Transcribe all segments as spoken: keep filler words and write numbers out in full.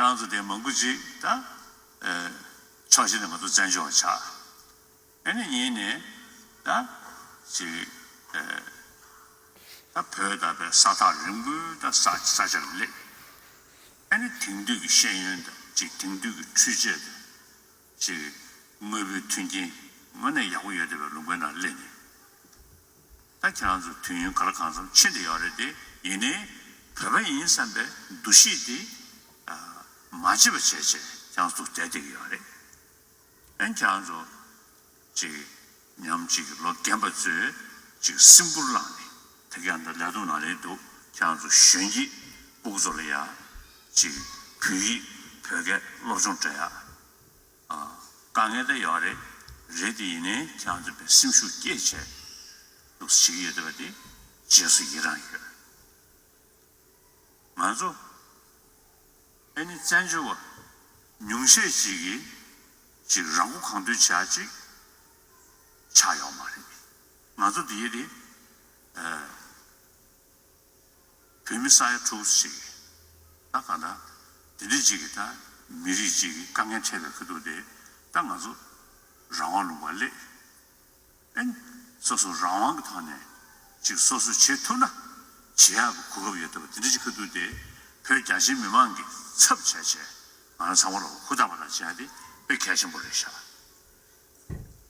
ང་ཚོ་དེ་མང་པོ་ཅིག་ད་ཕྱོགས་གཅིག་ནས་ང་ཚོ་བཙན་བྱོལ་བ་ཆགས། ཨ་ནི་གཉིས་ནས་ད་ཅིག་ད་བོད་ད་བའི་ས་ཐག་རིང་པོའི་ད་ས་ས་ཆར་སླེབས། ཨ་ནི་དེང་དུས་ཀྱི་ཤེས་ཡོན་དང་ཅིག་དེང་དུས་ཀྱི་འཕྲུལ་ཆས་དང་ཅིག་དངོས་པོའི་མཐུན་རྐྱེན་དངོས་གནས་ཡག་པོ་ཡོད་བསྡད་པའི་ལུང་པའི་ནང་སླེབས་ནས། ད་ཁྱེད་རང་ཚོ་དུས་ཡུན་ག་ལ་གང་འཚམ་ཕྱིན་བསྡད་ཡོད་རེད་དེ། ཡིན་ནའི་བོད་པ་ཡིན་བསམ་པའི་འདུ་ཤེས་དེ་མ་བརྗེད་པ་བྱས་བྱས་ཁྱེད་རང་ཚོ་བསྡད་བསྡད་ཀྱི་ཡོད་རེད། ཨན་ཁྱེད་རང་ཚོ་ཅིག་ཉམས་ཅིག་ལོ་རྒན་པ་ཚོས་ཅིག་སེམས་ཁུར་བླངས་ནས་ད་ཁྱེད་རང་ཚོ་ལས་དོན་ནང་ལས་འདུག་ཁྱེད་རང་ཚོ་གཞོན་སྐྱེས་ཕྲུ་གུ་ཚོ་ལ་ཡ་ཅིག་བོད་ཡིག་བོད་སྐད་སློབ་སྦྱོང་སྤྲད་ཡ། དཀའ་ངལ་ད་ཡོད་རེད། རེད་དེ་ཡིན་ནའི་ཁྱེད་རང་ཚོ་པའི་སེམས་ཤུགས་བསྐྱེད་བྱས་འདུག་བྱེད་ཀྱི་ཡོད་བསྡད་པ་དེ་རྗེས་སུ་ཡི་རང་ཡོད། ང་ཚོ་ཨ་ནི་བཙན་བྱོལ་བ་ཉུང་ཤས་ཅིག་གིས་ཅིག་རང་མགོ་གང་ཐོན་བྱ་ཅིག་ཆགས་ཡོད་མ་རེད། ང་ཚོ་འདི་ཡི་དེ་བོད་མི་ས་ཡ་དྲུག་ཅིག་ད་ག་ད་དེ་འདྲ་ཅིག་གིས་ད་མི་རིགས་ཅིག་གི་དཀའ་ངལ་འཕྲད་པའི་ཁ་ཐུག་དེ་ད་ང་ཚོ་རང་དབང་ལུང་པ་སླེབས། ཨན། སོ་སོ་རང་དབང་གི་ཐོག་ནས་ཅིག་སོ་སོ་བྱེད་ཐུབ་ན་བྱེད་ཡག་གི་གོ་སྐབས་ཡོད་བསྡད་པ་དེ་འདྲ་ཅིག་ཁ་ཐུག་དེ་བོད་རྒྱ་ཆེའི་མི་མང་གི་ཚབ་བྱས་བྱས་ང་རང་ཚང་མ་ལ་ཧུར་ཐག་པ་ཐག་བྱེད་ཡག་དེ་དཔེ་གལ་ཆེན་པོ་རེད་ཤག་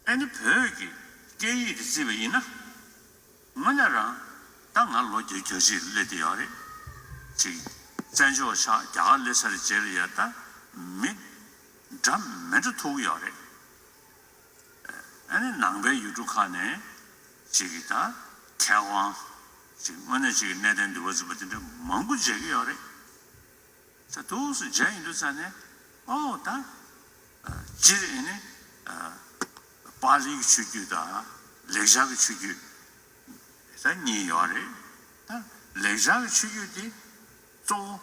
ཨ་ནི་བོད་ཀྱི་སྐད་ཡིག་དེ་བརྩིས་པ་ཡིན་ན། དངོས་གནས་རང་ད་ང་ལོ་བརྒྱད་ཅུ་གྱ་གཅིག་སླེབས་བསྡད་ཡོད་རེད། ཅིག་བཙན་བྱོལ་བ་ཆགས་རྒྱ་གར་སླེབས་ཚར་རྗེས་ལ་ཡ་ད་མི་འདྲ་མི་འདྲ་ཐུག་གི་ཡོད་རེད། ཨ་ནི་ནང་པའི་ཡུལ་གྲུ་ཁག་ནས་ཅིག་གི་ད་མཁས་དབང་ཅིག་དངོས་གནས་ཅིག་གི་གནས་བརྟན་འདུལ་བ་འཛིན་པ་དེ་འདྲ་མང་པོ་མཇལ་གྱི་ཡོད་རེད། ད་འདུག་སེ་མཇལ་ཡོང་དུས་ཙ་ནས་ཨོ་ད་སྤྱིར་ཨ་ནི་པཱ་ལིའི་ཆོས་བརྒྱུད་དང་ལེགས་སྦྱར་གྱི་ཆོས་བརྒྱུད་ད་གཉིས་ཡོད་རེད། ད་ལེགས་སྦྱར་གྱི་ཆོས་བརྒྱུད་དེ་གཙོ་བོ་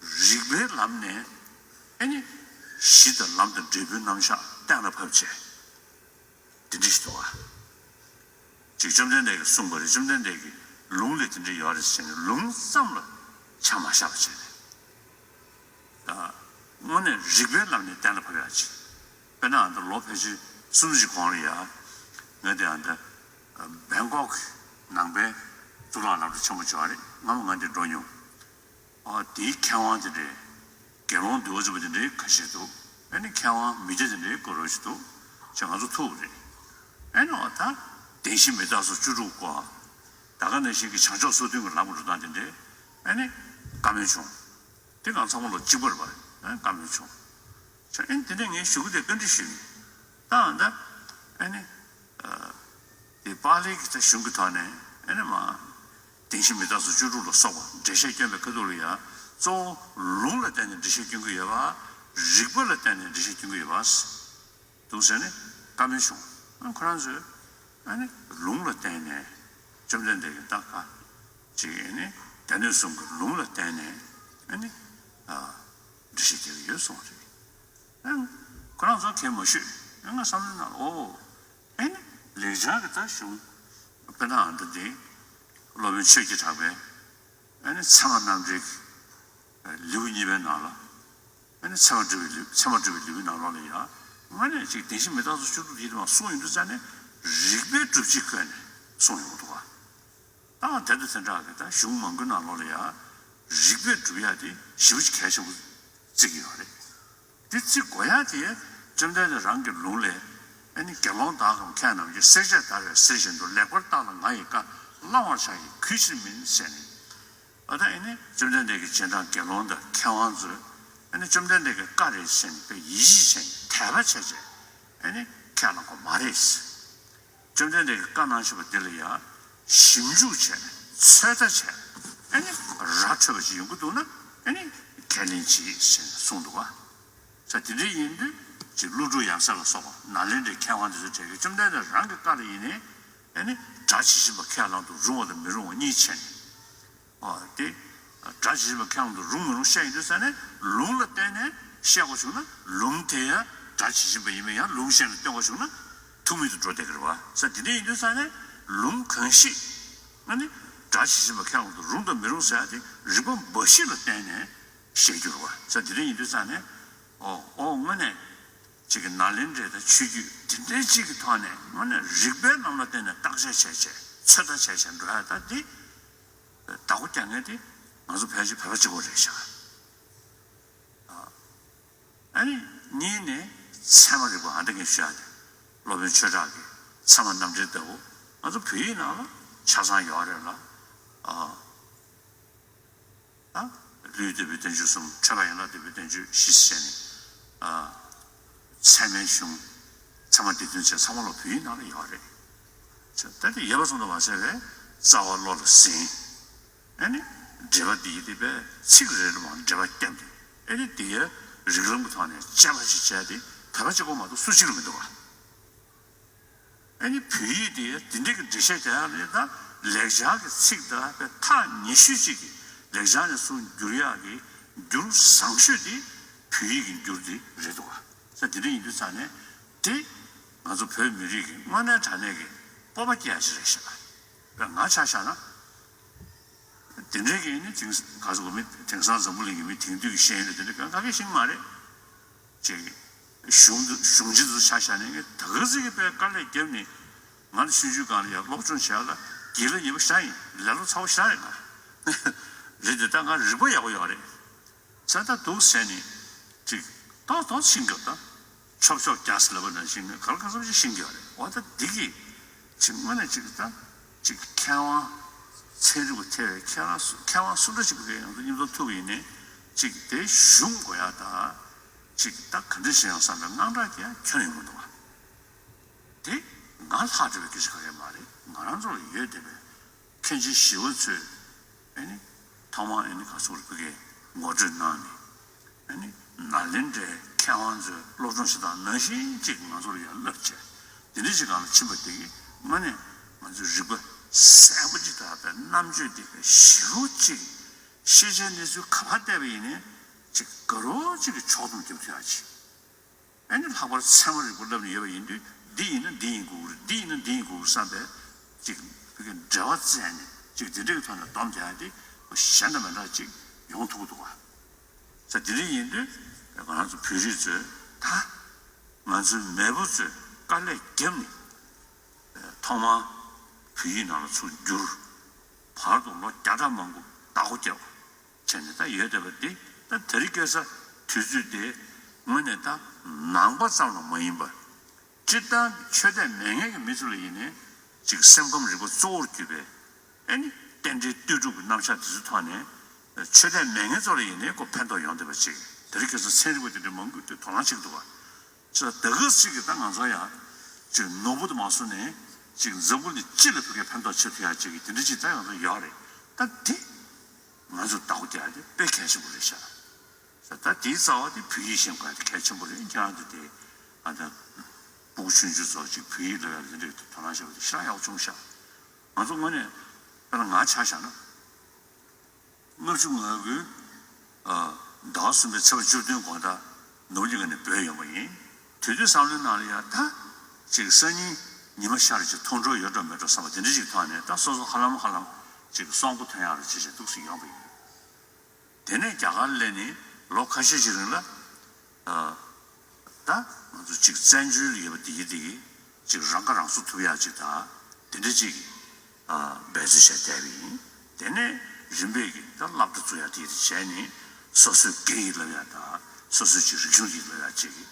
རིགས་པའི་ལམ་ནས་ཨ་ནི་གཞི་དང་ལམ་དང་འབྲས་བུའི་རྣམ་གཞག་གཏན་ལ་ཕབ་བྱས། དེ་འདྲ་ཞིག་འདུག་བ། ཅིག་བཅོམ་ལྡན་འདས་ཀྱིས་གསུངས་པ་རེད། བཅོམ་ལྡན་འདས་ཀྱི་ལུང་ལས་དེ་འདྲ་ཡོད་རེད་ཟེར་ནས་ལུང་ཙམ་ལ་ཆ་མ་བཞག་པ་བྱས་ནས། ད་དངོས་གནས་རིགས་པའི་ལམ་ནས་གཏན་ལ་ཕབ་ཡག་ཅིག་དཔེར་ན་ཨ་ད་ལོ་ཕལ་ཆེར་སུམ་ཅུ་གོང་ལ་ཡ། ང་དེ་ཨ་ད་བེང་ཀོག་ནང་པའི་གཙུག་ལག་སློབ་གྲྭ་ཆེན་པོ་ཅིག་ཡོད་རེད། སྔ་མོ་ང་དེ་འགྲོ་མྱོང་། ཨ་དེའི་མཁས་དབང་དེ་འདྲའི་དགེ་སློང་འདུལ་བ་འཛིན་པ་དེ་འདྲའི་ཁ་ཤས་འདུག་ཨ་ནི་མཁས་དབང་མི་སྐྱ་དེ་འདྲའི་སྐོར་རོ་ཞིག་འདུག་ཅེས་ང་ཚོ་ཐུག་པ་རེད། ཨ་ནི་འོ་ད་བདེན་བཞི་མི་རྟག་སོགས་བཅུ་དྲུག་སྐོར། ད་ག་ནང་བཞིན་གྱི་བྱང་ཆུབ་སོ་བདུན་གྱི་ལམ་འགྲོ་སྟངས་དེ་འདྲའི་ཨ་ནི་བཀའ་མོལ་བྱུང་། དེ་གང་ཚང་མ་ལ་གཅིག་པ་རེད་པ། ཨ་ནི་བཀའ་མོལ་བྱུང་། ཅེས་ཨ་ནི་དེ་འདྲ་ངས་ཞུ་གི་དེ་བཀའ་འདྲི་ཞུས་ནས་ད་འོ་ད་ཨ་ནི། དེ་པཱ་ལིའི་གི་ད་གཞུང་གི་ཐོག་ནས་ཨ་ནི་མ། བདེན་བཞི་མི་རྟག་སོགས་བཅུ་དྲུག་ལ་སོགས་པ་འགྲེལ་བཤད་སྐྱོན་པའི་ཁ་ཐུག་ལ་ཡང་གཙོ་བོ་ལུང་ལ་བརྟེན་ནས་འགྲེལ་བཤད་སྐྱོན་གྱི་ཡོད་པ། རིགས་པ་ལ་བརྟེན་ནས་འགྲེལ་བཤད་སྐྱོན་གྱི་ཡོད་པ། འདུག་ཟེར་ནས་བཀའ་མོལ་བྱུང་། ཨ་ཁོ་རང་ཚོས་ཨ་ནི་ལུང་ལ་བརྟེན་ནས་བཅོམ་ལྡན་འདས་ཀྱི་ད་ཁ་ཅིག་ཨ་ནི་སྡེ་སྣོད་གསུམ་གྱི་ལུང་ལ་བརྟེན་ནས་ཨ་ནི་འགྲེལ་བཤད་རྒྱག་གི་ཡོད་གསུངས་པ་རེད། ཁོ་རང་ཚོ་གལ་མ་ཤོད། ང་བསམ་བློ་ནང་ཨོ། ཨེ་ནི་ལེགས་སྦྱར་གྱི་ད་གཞུང་དཔེར་ན་ཨ་འདི་འདི་སློབ་དཔོན་ཆོས་ཀྱི་གྲགས་པས་ཨེ་ནི་ཚད་མ་རྣམ་འགྲེལ་ལེའུ་གཉིས་པའི་ནང་ལ་ཨེ་ནི་ཚད་མ་སྒྲུབ་པའི་ལེའུ་ཚད་མ་སྒྲུབ་པའི་ལེའུའི་ནང་ལོགས་ལ་ཡང་དངོས་གནས་ཅིག་བདེན་བཞི་མི་རྟག་སོགས་བཅུ་དྲུག་ཡིན་དུ་མ་གསུངས་ཡོང་དུས་ཙ་ནས་རིགས་པའི་སྒྲུབ་བྱེད་བཀོད་ནས་གསུངས་ཡོང་གི་འདུག་ག་ད་དེ་དང་དེ་འདྲ་གི་ད་གཞུང་མང་པོའི་ནང་ལོགས་ལ་ཡང་རིགས་པས་སྒྲུབ་ཡ་དེ་ཞེ་པོ་ཅིག་གལ་ཆེན་པོ་བརྩི་གི་ཡོད་རེད། དེ་བརྩི་དགོས་ཡ་དེ་བཅོམ་ལྡན་འདས་རང་གི་ལུང་ལས་ཨ་ནི་དགེ་སློང་དག་གམ་མཁས་རྣམས་ཀྱིས་བསྲེག་བཅད་བརྡར་བའི་གསེར་བཞིན་དུ་ལེགས་པར་བརྟགས་ལ་ང་ཡི་བཀའ་བླང་བར་བྱ་ཡི་གུས་ཕྱིར་མིན་ཟེར་ནས། ཨ་ད་ཨ་ནི་བཅོམ་ལྡན་འདས་ཀྱི་རྗེས་འབྲང་དགེ་སློང་དང་མཁས་དབང་ཚོས་ཨ་ནི་བཅོམ་ལྡན་འདས་ཀྱི་བཀའ་རེད་ཟེར་ནས་དཔེ་ཡིད་ཆེས་བྱས་ནས་དད་པ་བྱས་བྱས་ཨ་ནི་ཁས་བླངས་པ་མ་རེད། བཅོམ་ལྡན་འདས་ཀྱིས་བཀའ་གནང་བཞིན་པ་འདི་ལ་ཡང་ཞིབ་འཇུག་བྱས་ཚོད་ལྟ་བྱས་ཨ་ནི་ར་འཕྲོད་པ་ཞིག་ཡོང་གི་འདུག་ན་ཨ་ནི་ཁས་ལེན་གྱིས་ཞེས་གསུངས་འདུག་བ། ས་དེ་འདྲ་ཡིན་དུས་ཀྱི་ཀླུ་སྒྲུབ་ཡབ་སྲས་ལ་སོགས་པ་ནཱ་ལེནྡྲའི་མཁས་དབང་དེ་ཚོ་གྲས་ཀྱིས་བཅོམ་ལྡན་འདས་རང་གི་བཀའ་ལ་ཡིན་ནའི་ཨ་ནི་སྒྲ་ཇི་བཞིན་པ་ཁས་བླངས་དུ་རུང་བ་དང་མི་རུང་བ་གཉིས་བྱས་ནས། ཨོ་དེ། སྒྲ་ཇི་བཞིན་པ་ཁས་བླངས་དུ་རུང་མི་རུང་བཤད་ཡོང་དུས་ཙ་ནས་ལུང་ལ་བརྟེན་ནས་བཤད་དགོས་བྱུང་ན་ལུང་དེ་ཡང་སྒྲ་ཇི་བཞིན་པ་ཡིན་མིན་ཡང་ལུང་གཞན་ལ་སྟོན་དགོས་བྱུང་ན་ཐུག་མེད་དུ་འགྲོ་བསྡད་ཀྱི་རེད་བ། ས་དེ་འདྲ་ཡིན་དུས་ཙ་ནས་ལུང་གང་ཞིག་ཨ་ནི་སྒྲ་ཇི་བཞིན་པ་ཁས་བླངས་དུ་རུང་དང་མི་རུང་ཟེར་ཡ་དེ་རིགས་པ་འབའ་ཞིག་ལ་བརྟེན་ནས་ ཞེས་བསྒྱུར་བ། ས་འདི་འདྲ་ཡིན་དུས་ཙང་ནས། ཨོ་ཨོ་དངོས་གནས་ཅིག་གི་ནཱ་ལེནྡྲའི་ད་ཆོས་བརྒྱུད་འདི་འདྲའི་ཅིག་གི་ཐོག་ནས་དངོས་གནས་རིགས་པའི་ལམ་ལ་བརྟེན་ནས་བརྟག་དཔྱད་བྱས་བྱས་ཚོད་ལྟ་བྱས་བྱས་འགྲོ་ཡ་ད་འདི་བདག་པོ་རྒྱག་མཁན་དེ་ང་ཚོ་ཕལ་ཆེར་བོད་པ་གཅིག་པོ་རེད་ཤག་ཨ་ནི་གཉིས་ནས་ཚད་མ་རིག་པ། ཨ་འདི་ངས་ཞུ་ཡ་དེ་སློབ་དཔོན་ཆོས་གྲགས་ཀྱི་ཚད་མ་རྣམ་འགྲེལ་ལྟ་བུ་ང་ཚོ་བོད་ཡིག་ནང་ལ་ཆ་ཚང་ཡོད་རེད་ལ། ཨ། ཨ། ལྷོའི་འདོད་པའི་བསྟན་བཅོས་གསུམ། འཕྲོས་པ་ཡན་ལག་བསྡུས་པའི་བསྟན་བཅོས་བཞི་ཟེར་ནས། ཨ། ཚད་མའི་གཞུང་། ཚད་མ་སྡེ་བདུན་བཅས་ཚང་མ་ལ་བོད་ཡིག་ནང་ལ་ཡོད་རེད། ད་དེ་ཡོད་པ་ཙམ་དུ་མ་ཟད་པའི་རྩ་བ་བློ་ལ་ཟིན། ཨ་ནི་འགྲེལ་པ་འདི་ཡི་དེ་པའི་ཚིག་རེ་རེ་མ་འགྲེལ་པ་བརྒྱབ་སྟེ། ཨ་ནི་དེ་ཡི་རིགས་ལམ་གྱི་ཐོག་ནས་དཔྱད་པ་ཞིག་བྱས་ཏེ་བོད་པ་གཅིག་པོ་མ་གཏོགས་སུ་གཅིག་ལ་མི་འདུག་ག་ཨ་ནི་བོད་ཡིག་དེ་འདི་འདྲ་གི་འགྲེལ་བཤད་རྒྱག་ཡག་རེད། ད་ལེགས་སྦྱར་གྱི་ཚིག་དང་ཐག་ཉེ་ཤོས་ཅིག་གི་ལེགས་སྦྱར་ནས་གསུངས་བསྒྱུར་ཡག་གི་འགྱུར་བཟང་ཤོས་དེ་བོད་ཡིག་གི་འགྱུར་དེ་རེད་འདུག་ག་ས་འདི་འདྲ་ཡིན་དུས་ཙང་ནས་དེ་ང་ཚོ་བོད་མི་རིགས་ཀྱི་དངོས་གནས་དྲང་གནས་ཀྱི་སྤོབས་པ་སྐྱེ་ཡག་ཞིག་རེད་ཤག་པས་ང་ཆ་བཞག་ན། དེ་འདྲའི་གི་ནི་དེང་ག་ཟེར་གོ་མི་དེང་སང་འཛམ་བུ་གླིང་གི་མི་དེང་དུས་ཀྱི་ཤེས་ཡོན་དེ་འདྲ་གང་ག་གི་ཤེས་ཀྱི་མ་རེད། ཅིག་གཞུང་དུ་གཞུང་ཆེན་དུ་ཆ་བཞག་ནས་ངས་ད་ག་ཟིག་གི་དཔེ་དཀའ་ལས་བརྒྱབ་ནས་ང་ལ་ཆུང་ཆུང་སྒང་ལ་ཡང་སློབ་སྦྱོང་བྱེད་ཡག་ལ་སྒྱིད་ལ་ཉེ་པོ་ཞེ་དྲག་ཡིན། ལེ་ལོ་ཚ་པོ་ཞེ་དྲག་རེད་ང་། རེད་དེ་ད་ང་རིག་པ་ཡག་པོ་ཡོད་རེད། ཚད་ལྟ་འདུག་ཟེར་ནས་ཅིག་ཏོག་ཏོག་ཤིང་གི་ད་ཆོག་ཆོག་རྒྱག་ཟེར་ལབ་པ་ནང་བཞིན་ག་ལ་ག་ཚོད་ཅིག་ཤིང་གི་ཡོད་རེད། འོ་ད་འདི་གི་ཅིག་དངོས་གནས་ཅིག་ད་ཅིག་མཁས་དབང་ཚན་རིག་པ་ཐེ་བའི་མཁས་དབང་སུ་མཁས་དབང་སུ་འདྲ་ཅིག་གི་ཡང་མཉམ་དུ་ཐུག་ཡིན་ནས་ཅིག་དེ་ཞུམ་དགོས་ཡ་ད་ཅིག་ད་ག་འདྲ་ཞིག་ཡང་བསམ་པའི་དངངས་སྐྲག་ཀྱང་ཁྱོན་ནས་མི་འདུག་བ། དེ་ང་ལྷག་བྲལ་བའི་སྐད་ཆ་ག་གེ་མ་རེད། ང་རང་ཚོ་ལ་ཡོད་བསྡད་པའི་མཁན་ཆེན་ཞི་བ་འཚོས་ཨེ་ནི་ཐོག་མར་ཨེ་ནི་ག་ཚོད་རེད་ཕ་གིའི་ངོ་སྤྲོད་གནང་ནས་ཨེ་ནི་ནཱ་ལེནྡྲའི་མཁས་དབང་ཚོས་སློབ་སྦྱོང་བྱེད་སྟངས་ནང་བཞིན་ཅིག་ང་ཚོ་ལ་ཡང་བསླབ་བྱས་དེ་འདྲ་ཅིག་སྒང་ལ་ཕྱིན་པ་དེ་གིས་དངོས་གནས་ང་ཚོའི་རིག་པ་གསལ་པོ་ཅིག་དག་པའི་རྣམ་དཔྱོད་ལྡན་པའི་ཞེ་པོ་ཅིག་ཤེས་བྱའི་གནས་ཚུལ་ག་པར་བལྟས་པ་ཡིན་ནའི་ཅིག་དགའ་རབ་ཅིག་གི་ཕྱོགས་བསྡོམས་རྒྱབ་ཐུབ་ཡག་ཅིག་ཨ་ནི་ལྷག་པར་ཚད་མ་རིག་པ་བསླབ་ནས་ཡོད་པ་ཡིན་དུས་འདི་ཡིན་ན་འདི་ཡིན་དགོས་ཀྱི་རེད། འདི་ཡིན་ན་འདི་ཡིན་དགོས་ཀྱི་རེད་བསམ་པའི་ཅིག་ཕ་གི་འབྲེལ་བ་བཙལ་ནས་ཅིག་འདི་འདྲའི་ཐོག་ནས་སྡོམ་རྒྱག་ཡ་དེ་གཞན་དང་མི་འདྲ་ཅིག་ཡོང་ཐུབ་ཀྱི་འདུག་ག་ས་འདི་འདྲ་ཡིན་དུས་ང་རང་ཚོ་བོད་རིགས་ཚོས་ད་ང་ཚོའི་མེས་པོ་ཚོས་དཀའ་ལས་བརྒྱབ་ནས་ཐོག་མར་བོད་ཡིག་ནང་ལ་ཚུར་བསྒྱུར། བར་དུ་ལོ་བརྒྱ་ཕྲག་མང་པོ་བདག་པོ་བརྒྱབ་པ། བྱས་ནས་ད་ཡོད་བསྡད་པ་འདི་ད་དེ་རིང་ཁ་སང་དུས་ཚོད་དེ་དངོས་གནས་ད་ནང་པ་ཙམ་ལ་མ་ཡིན་པར་སྤྱིར་བཏང་གི་ཆོས་དད་མེད་མཁན་གྱི་མི་ཚོ་ལ་ཡིན་ནའི་ཅིག་སེམས་ཁམས་རིག་པ་གཙོ་བོར་གྱུར་པའི་ཨ་ནི་རྟེན་འབྲེལ་ལྟོས་གྲུབ་ཀྱི་རྣམ་གཞག་དེ་ཚོའི་ཐོག་ནས་ཆོས་དད་མེད་མཁན་ཚོ་ལ་ཡིན་ནའི་ཁོ་ཕན་ཐོགས་ཡོང་བསྡད་པ་ཅིག་དེ་རིང་ཁ་སང་ཚན་རིག་པ་དེ་འདྲ་མང་པོས་དེ་དོ་སྣང་བྱེད་ཀྱི་འདུག་ག་ཅིག་ད་ག་ཅིག་གིས་ད་ང་ཚོ་ཡང་ཅིག་ནོར་བུ་དུ་མ་སོང་ནས་ཅིག་འཛམ་བུ་གླིང་སྤྱི་ལ་ཕ་གིར་ཕན་ཐོགས་བྱེད་ཐུབ་ཡག་ཅིག་གི་དེ་འདྲ་ཅིག་ད་ང་ཚོ་ཡོད་རེད། ད་དེ་ང་ཚོ་བདག་པོ་རྒྱག་ཡག་དེ་དཔེ་གལ་ཆེན་པོ་རེད་ཤག་ད་དེའི་རྩ་བ་དེ་བོད་ཡིག་ཤེས་དགོས་ཡག་དེ་གལ་ཆེན་པོ་རེད། ཁྱེད་རང་ཚོ་དེ་ཨ་ད་སྤུ་གུ་ཆུང་ཆུང་ཚོ་ཅིག་བོད་ཡིག་སློབ་ཡག་དེ་འདྲ་དོ་སྣང་བྱེད་པ་དེ་ཞེ་དྲག་ཡག་པོ་བྱུང་ཤག་ང་ཚོ་དངོས་གནས་དཔེར་ན་ང་ཆ་བཞག་ན། ལྔ་བཅུ་ང་དགུའི་ཟླ་བ་གསུམ་པའི་ཚེས་པ་བཅུ་བདུན་དགོང་དག་ནོར་གླིང་ནས་བྲོས་ཡོང་པ་ཡིན། དེ་དུས་བསམ་བློའི་ནང་ལ་ཡང་ད་ཅིག་སང་ཉིན་ཉི་མ་ཤར་རྗེས་ཐུགས་སྤྲོ་ཡོད་འགྲོ་མེད་འགྲོ་བསམ་པ་དེ་འདྲ་ཞིག་ཐོག་ནས་ད་སོ་སོ་ཧ་ལམ་ཧ་ལམ་ཅིག་སྲོག་མགོ་ཐོན་ཡག་རེད་ཅེས་བྱས་འདུག་སེ་ཡོང་པ་ཡིན། དེ་ནས་རྒྱ་གར་སླེབས་ནས་ལོ་ཁ་ཤས་ཤིག་རིང་ལ། ད་ང་ཚོ་གཅིག་བཙན་བྱོལ་ལ་ཡོད་པ་དེ་གི་དེ་གི་གཅིག་རང་ཁ་རང་གསོ་ཐུབ་ཡག་ཅིག་དང་དེ་འདྲ་ཅིག་གི་འབད་རྩོལ་བྱས་བསྡད་པ་ཡིན། དེ་ནས་རིམ་པས་ཀྱི་ད་སློབ་གྲྭ་བཙུགས་ཡག་དེ་གི་དེ་བྱས་ནས་སོ་སོའི་སྐད་ཡིག་བསླབ་ཡག་དང་སོ་སོའི་ཅིག་རིག་གཞུང་དེ་བསླབ་ཡག་ཅིག་གི་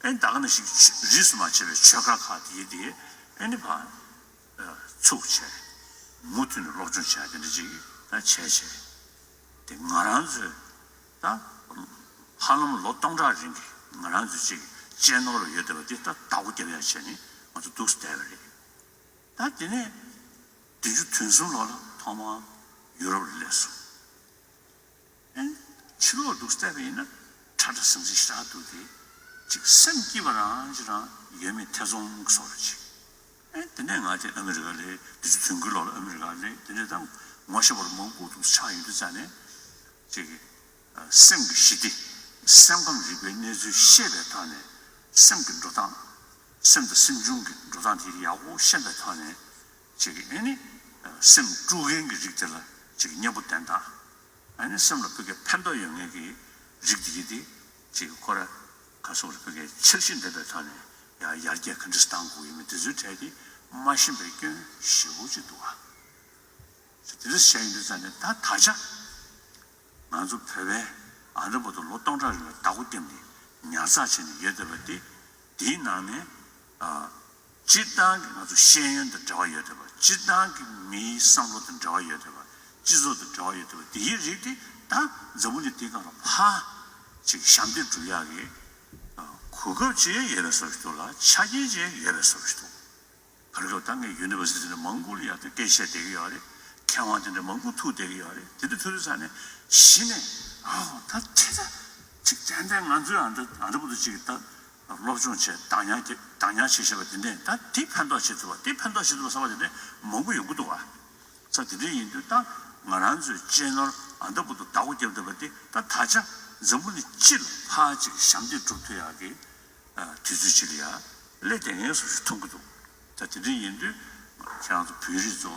ཨེ་ད་ག་ནང་བཞིན་རིས་སུ་མ་ཆད་པའི་ཆོས་སྒར་ཁག་དེ་གི་དེ་ཨེ་ནི་ཕར་ཚུགས་བྱས་མུ་མཐུད་ནས་སློབ་སྦྱོང་བྱས་དེ་འདྲ་ཅིག་གི་ད་བྱས་བྱས། དེ་ང་རང་ཚོས་ད་ཧ་ལམ་ལོ་སྟོང་ཕྲག་རིང་གི་ང་རང་ཚོས་ཅིག་གཅེས་ནོར་ལ་ཡོད་བསྡད་པ་འདི་ད་བདག་པོ་རྒྱབ་ཡག་བྱས་ནས་ང་ཚོ་འདུག་སེ་བསྡད་པ་རེད། ད་དེ་ནས་བདུན་ཅུ་དོན་གསུམ་ལོ་ལ་ཐོག་མར་ཡུ་རོབ་ལ་སླེབས་སོང་། ཨེ་ཕྱི་ལོགས་འདུག་སེ་བལྟས་པ་ཡིན་ན་ཁྲ་ཁྲ་ཟིང་ཟིང་ཞེ་དྲག་འདུག་སྟེ་ཅིག་སེམས་སྐྱིད་པ་རང་ཅིག་རང་ཡོད་མེད་ཐེ་ཚོམ་གྱི་བཟོ་འདྲ་ཅིག་ཨེ་དེ་ནས་ང་དེ་ཨ་མི་རི་ཀ་ལ་བདུན་ཅུ་དོན་དགུའི་ལོ་ལ་ཨ་མི་རི་ཀ་ལ་དེ་ནས་ད་ངོ་ཤེས་པ་མང་པོ་འདུག་སེ་ཆགས་ཡོང་དུས་ཙ་ནས་ཅིག་སེམས་ཀྱི་ཞི་བདེ། སེམས་ཁམས་རིག་པའི་གནས་ཚུལ་ཤེས་པའི་ཐོག་ནས་སེམས་ཀྱི་འགྲོ་སྟངས། སེམས་དང་སེམས་བྱུང་གི་འགྲོ་སྟངས་དེ་ཡག་པོ་ཤེས་པའི་ཐོག་ནས་ཅིག་ཨེ་ནི་སེམས་དཀྲུག་མཁན་གྱི་རིགས་དེ་ལ་ཅིག་མཉེས་པོ་བསྟེན་སྟངས། ཨ་ནི་སེམས་ལ་ཕ་གིར་ཕན་ཐོགས་ཡོད་མཁན་གྱི་ རིགས་དེ་གི་དེ་ཅིག་ཁོ་ར་ག་སོགས་རེ་ཕ་གིའི་འཆར་གཞི་འདེབས་པའི་ཐོག་ནས་ཡང་ཡར་རྒྱས་ག་འདྲ་བཏང་དགོས་ཡོད་མེད་དེ་ཚོའི་གྲས་དེ་མ་ཤེས་པའི་སྐྱོན་ཞེ་པོ་ཅིག་འདུག་ཨ། དེ་འདྲ་བཤད་ཡོང་དུས་ཙང་ནས་ད་ད་ཆ་ང་ཚོ་བོད་པའི་ཨ་འདྲ་པོ་དུ་ལོ་སྟོང་ཕྲག་རིང་ལ་བདག་པོ་བརྒྱབ་ནས་ཉར་ཚགས་བྱས་ནས་ཡོད་བསྡད་པ་དེ་དེའི་ནང་ནས་ཨ། སྤྱིར་བཏང་གི་ང་ཚོ་ཤེས་ཡོན་དང་འབྲེལ་བ་ཡོད་བསྡད་པ། སྤྱིར་བཏང་གི་མིའི་བསམ་བློ་དང་འབྲེལ་བ་ཡོད་བསྡད་པ། སྤྱི་ཚོགས་དང་འབྲེལ་བ་ཡོད་བསྡད་པ། དེའི་རིགས་དེ་ད་འཛམ་བུ་གླིང་འདིའི་སྒང་ལ་ཕར་ཅིག་ཞབས་འདེགས་སྒྲུབ་ཡག་གི་གོ་སྐབས་ཅིག་ཡོད་པའི་བཟོ་ཞིག་འདུག་ལ། ཆ་རྐྱེན་ཅིག་ཡོད་པའི་བཟོ་ཞིག་འདུག་བར་སྐབས་ད་ངས་ཡུ་ནི་ཝར་སི་ཊི་ནས་མང་པོ་ལ་ཡང་དེ་སྐད་ཆ་བཤད་བསྡད་ཀྱི་ཡོད་རེད། མཁས་དབང་དེ་འདྲ་མང་པོ་ཐུག་བསྡད་ཀྱི་ཡོད་རེད། དེ་འདྲ་ཐུག་དུས་ཙང་ནས་གཞི་ནས་ཨའོ་ད་དེ་ད་ཅིག་ཏན་ཏན་ང་ཚོའི་ཨ་འདྲ་ཨ་འདྲ་པོ་དུ་ཅིག་ད་སློབ་སྦྱོང་བྱས་བདག་ཉར་བྱས་བདག་ཉར་བྱས་བཞག་པ་དེ་འདྲས་ད་དེ་ཕན་ཐོགས་བྱེད་ཐུབ་པ་དེ་ཕན་ཐོགས་བྱེད་ཐུབ་པ་བསམ་པ་དེ་འདྲས་མང་པོ་ཡོང་གི་འདུག་བ། ས་དེ་འདྲས་ཡིན་དུས་ད་ང་རང་ཚོའི་གཅེས་ནོར་ཨ་འདྲ་པོ་དུ་བདག་པོ་རྒྱབ་ཐུབ་པ་དེ་ད་ད་ཆ་འཛམ་བུ་གླིང་སྤྱི་ལ་ཕར་ཅིག་ཞབས་འདེགས་སྒྲུབ་ཐུབ་ཡག་གི་དུས་ཚོད་ཅིག་ལ་ཡ་སླེབས་བསྡད་མཁན་བཟོ་ཞིག་མཐོང་གི་འདུག་ད་དེ་འདྲ་ཡིན་དུས་ཁྱེད་རང་ཚོ་བོད་རིགས་ཚོ་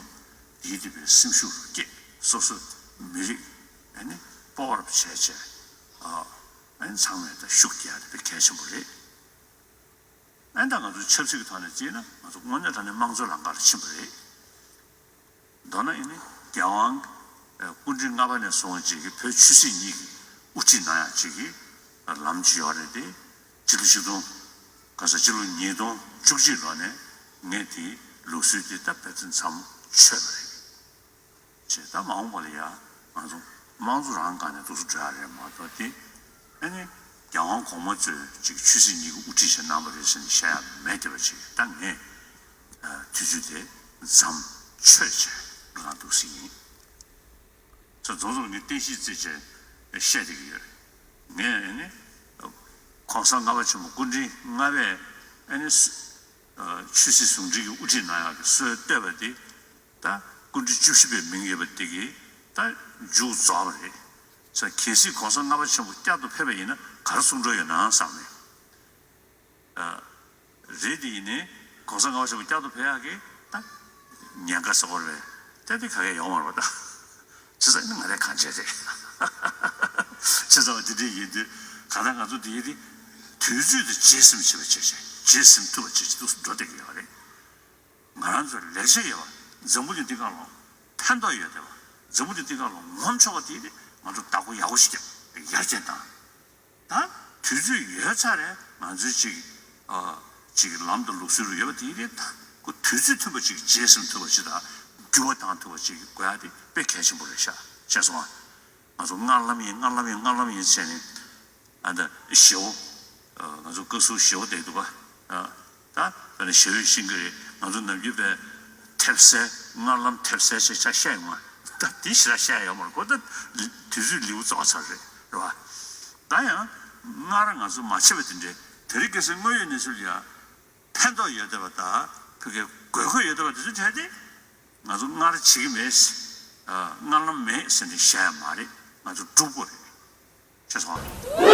འདིའི་དེ་བའི་སེམས་ཤུགས་སྐྱེད། སོ་སོ་མི་རིགས་ཨ་ནི་སྤོབས་པ་བྱས་བྱས་ཨ་ནི་ཚང་མས་ད་ཤུགས་རྒྱག་ཡ་དེ་དཔེ་གལ་ཆེན་པོ་རེད། ཨ་ནི་ད་ང་ཚོ་ཆབ་སྲིད་ཀྱི་ཐོག་ནས་བརྩིས་ན་ང་ཚོ་དངོས་གནས་དྲང་གནས་དམངས་གཙོའི་ལམ་ཁ་ལ་ཕྱིན་པ་རེད། མདོར་ན་ཨ་ནི་རྒྱལ་དབང་སྐུ་ཕྲེང་ལྔ་པ་ནས་བཟུང་བྱས་ཀྱི་བོད་ཆོས་སྲིད་གཉིས་ཀྱི་དབུ་ཁྲིད་གནང་ཡག་ཅིག་གི་ལམ་ཅིག་ཡོད་རེད་དེ། སྤྱི་ལོ་ཆིག་སྟོང་ག་ས་སྤྱི་ལོ་ཉིས་སྟོང་བཅུ་གཅིག་ལོ་ནས་ངས་དེའི་ལུགས་སྲོལ་དེ་ད་ཕལ་ཆེར་མཚམས་ཆོད་པ་རེད། བྱས་ད་མ་འོངས་པ་ལ་ཡ་ང་ཚོ་དམངས་གཙོ་རང་སྒང་ནས་འདུག་སེ་འགྲོ་ཡག་རེད་མ་གཏོགས་དེ་ཨ་ནི་རྒྱལ་དབང་གོང་མ་ཚོས་ཅིག་ཆོས་སྲིད་གཉིས་ཀྱི་དབུ་ཁྲིད་བྱས་གནང་བ་རེད་ཟེར་ནས་བཤད་ཡག་མེད་བསྡད་པ་ཅིག་ད་ངས་དུས་ཚོད་དེ་མཚམས་ཆོད་བྱས་ང་འདུག་སེ་ཡིན། ཚོ་རྫོང་རྫོང་ནས་རྟེན་གཞི་བརྩིས་བྱས་བཤད་བསྡད་ཀྱི་ཡོད་རེད། ངས་ཨ་ནི་གོང་ས་ལྔ་པ་ཆེན་པོ་སྐུ་ཕྲེང་ལྔ་པས་ཨ་ནི་ཆོས་སྲིད་ཟུང་འབྲེལ་གྱི་དབུ་ཁྲིད་གནང་ཡག་གི་སྲོལ་བཏོད་པ་དེ། ད་སྐུ་ཕྲེང་བཅུ་བཞི་པའི་མིང་ཡོད་པ་དེ་གིས་ད་མཇུག་རྫོགས་པ་རེད། ས་གལ་སྲིད་གོང་ས་ལྔ་པ་ཆེན་པོ་བསྐྱར་དུ་ཕེབས་པ་ཡིན་ན་ག་རེ་གསུང་འགྲོ་ཡོད་ན་བསམ་ནས། རེད་དེ་ཡིན་ནའི་གོང་ས་ལྔ་པ་ཆེན་པོ་བསྐྱར་དུ་ཕེབས་ཡག་གི་ད་ཉེན་ཁ་ཟེར་བ་རེད། ད་དེ་ག་གེ་ཡོང་མ་རེད་པ་ད། བྱས་ཙང་ནི་ང་རའི་གང་བྱས་རེད། བྱས་ཙང་དེ་འདྲ་ཡིན་དུས་གང་ལྟར་ང་ཚོ་དེ་ཡི་དེ་དུས་ཚོད་དེ་རྗེས་ཟིན་བྱེད་པ་བྱེད་བྱེད་རྗེས་ཟིན་ཐུབ་པ་བྱེད་བྱེད་འདུག་འགྲོ་བསྡད་ཀྱི་ཡོད་རེད། ང་རང་ཚོར་ལེགས་ཆ་ཡོད་པ། འཛམ་བུ་གླིང་འདི་སྒང་ལ་ཕན་ཐོགས་ཡོད་བསྡད་པ། འཛམ་བུ་གླིང་འདི་སྒང་ལ་ངོམ་ཆོག་པ་དེ་ནི་ང་ཚོ་བདག་པོ་ཡག་པོ་ཞིག་རྒྱབ་ཡར་རྒྱས་བཏང་། ད་དུས་ཚོད་ཡོད་ཚར་རེད། ང་ཚོའི་ཅིག་ཨ་ཅིག་ལམ་དང་ལུགས་སྲོལ་ཡོད་པ་དེ་ནི་ད་ཁོ་དུས་ཚོད་མཐུན་པ་ཅིག་རྗེས་ཟིན་ཐུབ་པ་ཅིག་དང་འགྱུར་བ་བཏང་ཐུབ་པ་ཅིག་དགོས་ཡ་དེ་དཔེ་གལ་ཆེན་པོ་རེད་ཤག་ཤེས་སོང་ང་། ང་ཚོ་སྔར་ལམ་ཡིན་སྔར་ལམ་ཡིན་སྔར་ལམ་ཡིན་བྱས་ནས། ཨ་ད་ཞེ་བོ། ང་ཚོ་བཀའ་ཟུར་ཞེ་བོ་བསྡད་འདུག་ག་ད་ད་ནི་ཞེ་བོས་ཤེས་ཀྱི་རེད། ང་ཚོ་ནམ་རྒྱུན་པའི་ཐེབས་སེ་སྔར་ལམ་ཐེབས་སེ་ཞེས་ཆ་བཤད་ཡོང་ང་། ད་དེ་ཞེ་དྲག་བཤད་ཡོད་མ་རེད་གོ་ད་དུས་ཚོད་ལེའུ་རྫོགས་ཚར་རེད་རེད་བ། ད་ཡང་སྔར་ང་ཚོ་མ་བྱས་པ་དེ་འདྲའི་དེ་རིང་ཁ་སང་དངོས་ཡོད་གནས་ཚུལ་ལ་ཡང་ཕན་ཐོགས་ཡོད་བསྡད་པ་དང་ཕ་གིའི་དགོས་མཁོ་ཡོད་བསྡད་པ་དེ་ཚོའི་གྲས་དེ་ང་ཚོ་སྔར་བྱེད་ཀྱི་མེད། སྔར་ལམ་མེད་ཟེར་ནས་བཤད་ཡ་མ་རེད། ང་ཚོ་སྒྲུབ་དགོས་རེད། ཤེས་སོང་ཨ།